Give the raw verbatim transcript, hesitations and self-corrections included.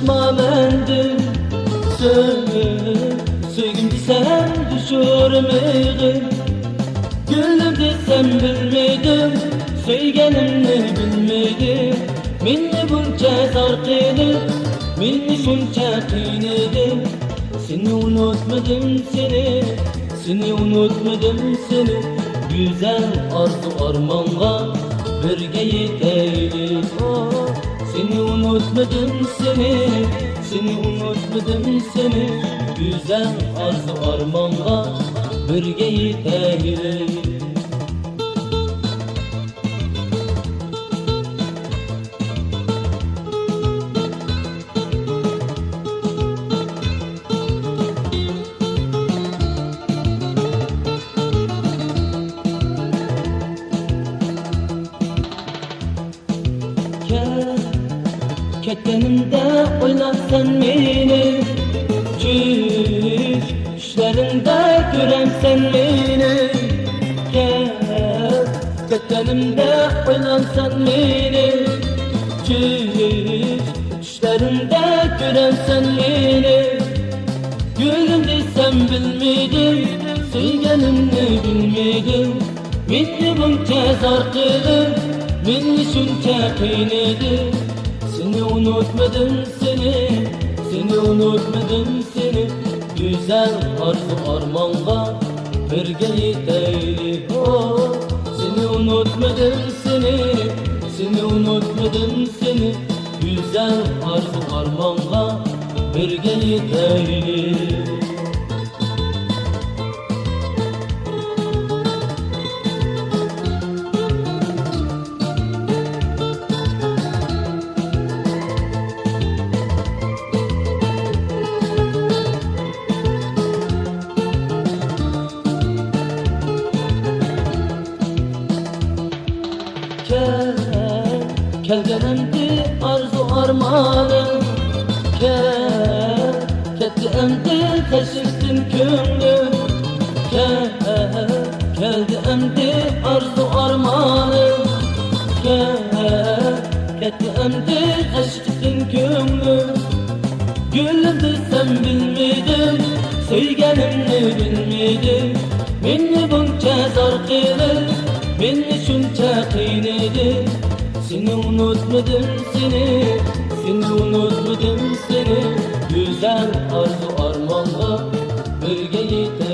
مەندىن سۆي، سۆيگۈم دېسەم دۇشۇرمىغىن. گۈلۈم دېسەم بىلمىدىم، سۆيگىنىمنى بىلمىدىم. مېنى بۇنچە زار قىلىپ، مېنى شۇنچە قىينىدىڭ. سېنى ئۇنتمىدىم سېنى، سېنى ئۇنتمىدىم سېنى. گۈزەل ئارزۇ ئارمانغا بىرگە يېتەيلى. سېنى ئۇنتمىدىم سېنى، سېنى ئۇنتمىدىم سېنى. گۈزەل ئارزۇ ئارمانغا بىرگە يېتەيلى. كەتكىنىمدە ئويلارسەن مېنى، چۈش، چۈشلىرىڭدە كۆرەمسەن مېنى. كەتكىنىمدە ئويلارسەن مېنى، چۈش، چۈشلىرىڭدە كۆرەمسەن مېنى. گۈلۈم دېسەم بىلمىدىم، سۆيگىنىمنى بىلمىدىم. مېنى بۇنچە زار قىلىپ، مېنى شۇنچە قىينىدىڭ. سېنى ئۇنتمىدىم سېنى، سېنى ئۇنتمىدىم سېنى. گۈزەل ئارزۇ ئارمانغا بىرگە يېتەيلى. ئو، سېنى ئۇنتمىدىم سېنى، سېنى ئۇنتمىدىم سېنى. گۈزەل ئارزۇ ئارمانغا بىرگە يېتەيلى. كەل، كەلدى ئەمدى ئارزۇ ئارمانىم، كەل، كەتتى ئەمدى غەشلىكتىن كۆڭلۈم. كەل، كەلدى ئەمدى ئارزۇ ئارمانىم، كەل، كەتتى ئەمدى غەشلىكتىن كۆڭلۈم. گۈلۈم دېسەم بىلمىدىم، سۆيگىنىمنى بىلمىدىم. مېنى بۇنچە زار قىلىپ، مېنى شۇنچە قىينىدىڭ. سېنى ئۇنتمىدىم سېنى، سېنى ئۇنتمىدىم سېنى. گۈزەل ئارزۇ ئارمانغا بىرگە يېتەيلى.